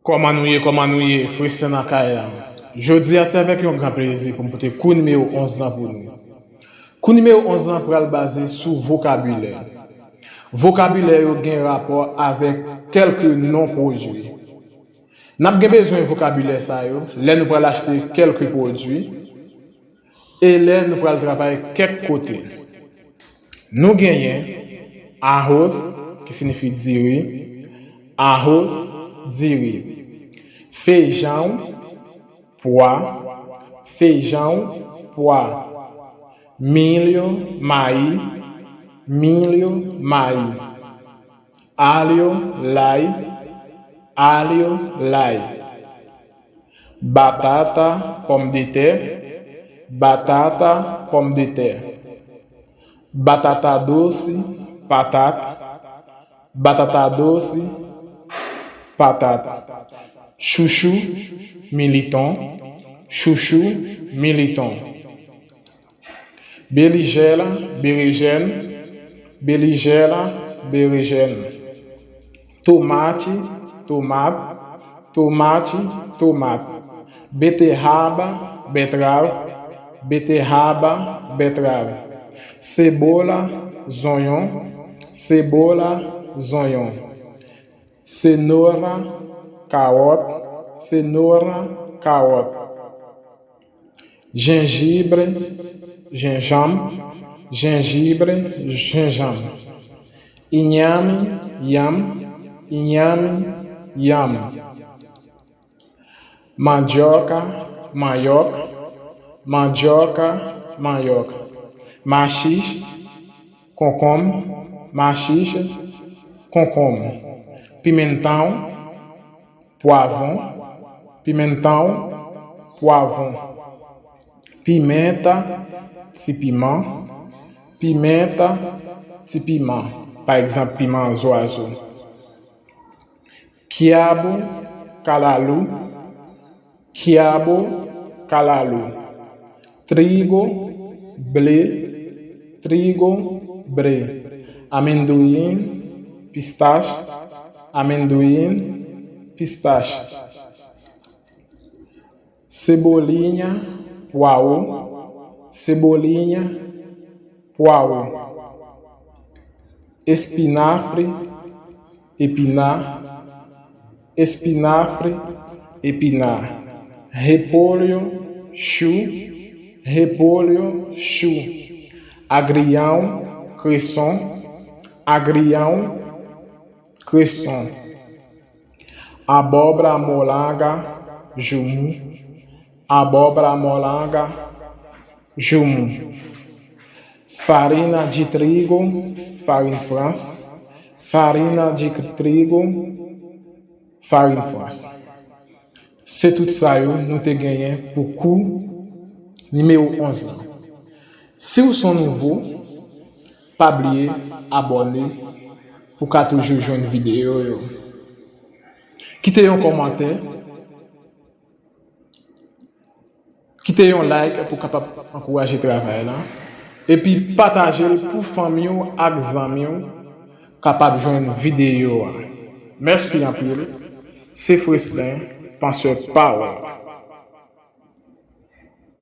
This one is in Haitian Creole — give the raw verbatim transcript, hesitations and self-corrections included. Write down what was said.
Kòman nou ye, kòman nou ye, Freslin nan kay la. Jodi a, se avèk yon gran plezi pou m pote kou nimewo onz lan pou nou. Kou nimewo onz lan pral baze sou vokabilè. Vokabilè yo gen rapò avèk kèlke non pwodui. N ap gen bezwen vokabilè sa yo lè nou pral achte kèlke pwodui e lè nou pral travay kèk kote. Nou genyen arroz, ki siyifi diri, arroz, diri. Feijão, pwa, feijão, pwa. Milho, mayi, milho, mayi. Alho, lay, alho, lay. Batata, pomme de terre, batata, pomme de terre. Batata doce, patat, batata doce, patat. Chuchu, militon, chuchu, militon. Berinjela, berejèn, berinjela, berejèn. Tomate, tomat, tomate, tomat. Beterraba, bètrav, beterraba, bètrav. Cebola, zonyon, cebola, zonyon. Cenoura, kawòt, cenoura, kawòt. Gengibre, jenjanm, gengibre, jenjanm. Inhame, yanm, inhame, yanm. Mandioka, manyòk, mandioka, manyòk. Machixe, konkonm, machixe, konkonm. Pimentão, pwavwon, pimentão, pwavwon. Pimenta, ti piman, pimenta, ti piman. Pa egzanp, piman zwazo. Quiabo, kalalou, quiabo, kalalou. Trigo, ble, trigo, ble. Amendoim, pistache, amendoim, pistache. Cebolinha, pwawo, cebolinha, pwawo. Espinafre, epinar, espinafre, epinar. Repolho, chou, repolho, chou. Agrião, cresson, agrião, cresson. Abóbora, molanga, joumou, abóbora, molanga, joumou. Farina de trigo, farine France, farina de trigo, farine France. Se tout sa yo nou te genyen pou kou nimewo onz lan. Si w se yon nouvo, pa bliye abòne pou w ka toujou jwenn videyo yo. Kite yon kòmantè, kite yon like pou w kapab ankouraje travay la, epi pataje l pou fanmi w ak zanmi w kapab jwenn videyo a. Mèsi anpil. Se Freslin, pansè pawòl.